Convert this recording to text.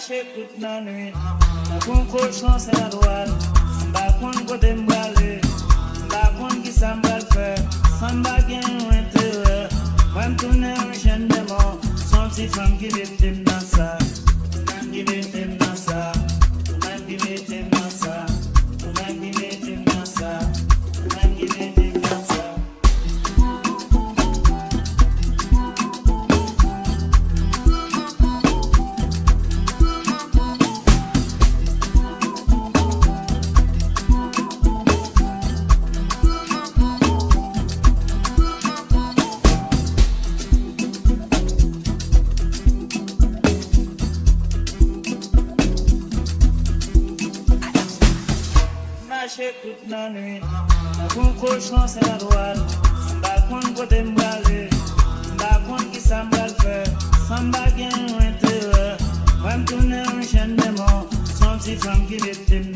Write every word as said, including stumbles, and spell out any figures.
Mache tout lannwit, tankou yon kochon sèl adwat. M pa konn kote m prale, m pa konn kisa m pral fè. San m pa gen yon enterè, mwen m tounen yon jèn demon. Se yon ti fanm ki mete m nan sa, ou menm ki mete m nan sa, ou menm ki mete m nan sa, ou menm ki mete m nan sa, ou menm ki mete m nan sa. Mache tout lannwit, tankou yon kochon sèl adwat. M pa konn kote m prale, m pa konn kisa m pral fè. San m pa gen yon enterè, mwen m tounen yon jèn demon. Se yon ti fanm ki mete m